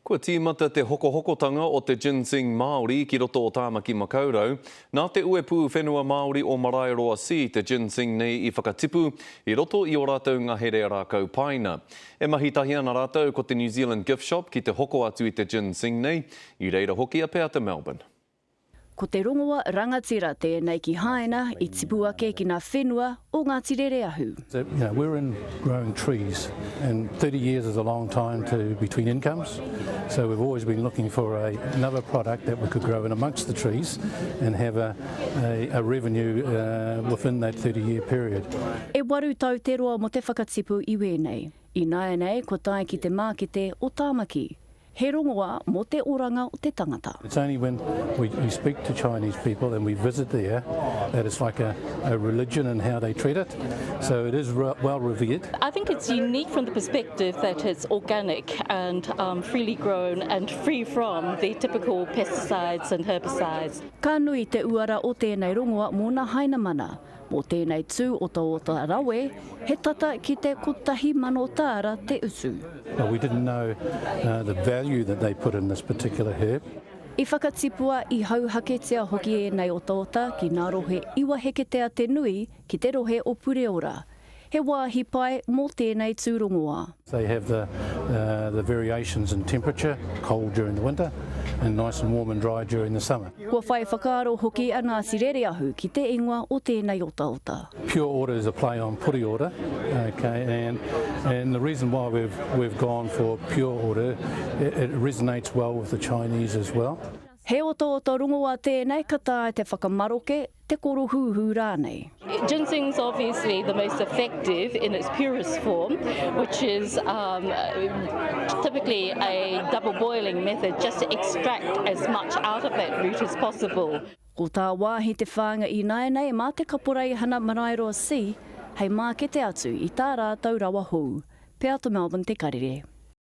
Kua tīmata te hokohokotanga o te ginseng Māori ki roto o Tāmaki Makaurau. Nā te uepū whenua Māori o Maraeroa Sea te ginseng nei i whakatipu i roto i ō rātou ngahere rākau paina. E mahi tahi ana rātou ko te New Zealand Gift Shop ki te hoko atu i te ginseng nei, i reira hoki a Peata Melbourne. Ko te rongoa rangatira tēnei ki Haina i tipu ake ki ngā whenua o Ngāti Rereahu. You know, we're in growing trees and 30 years is a long time to between incomes, so we've always been looking for a, another product that we could grow in amongst the trees and have a, a, a revenue uh, within that 30 year period. E waru tau te roa mo te whakatipu i wēnei. Ināianei kua tae ki te mākete o Tāmaki. He rongoā mō te oranga o te tangata. It's only when we, we speak to Chinese people and we visit there that it's like a, a religion and how they treat it. So it is re well revered. I think it's unique from the perspective that it's organic and um, freely grown and free from the typical pesticides and herbicides. Ka nui te uara o tēnei rongoa mō nā Hainamana. Mō tēnei tū otaota rawe, he tata ki te 1,000 tāra te utu. But we didn't know the value that they put in this particular herb. I whakatipua, i hauhaketia hoki ēnei otaota ki ngā rohe iwa heketea te nui ki te rohe o Pureora. He wāhi pai mō tēnei tū rongoā. They have the the variations in temperature, cold during the winter and nice and warm and dry during the summer. Kua whai whakaaro hoki a Ngāti Rereahu ki te ingoa o tēnei otaota. Pure order is a play on puri order, okay, and and the reason why we've we've gone for pure order, it, it resonates well with the Chinese as well. He otaota rongoā tēnei ka taea te whakamaroke, te korohūhū rānei. Ginseng's obviously the most effective in its purest form, which is um, typically a double boiling method just to extract as much out of that root as possible. Ko tāwāhi te whāinga ināianei mā te Kaporeihana Maraeroa Sea hei mākete atu i tā rātou rawa hou. Peata Melbourne Te Karere.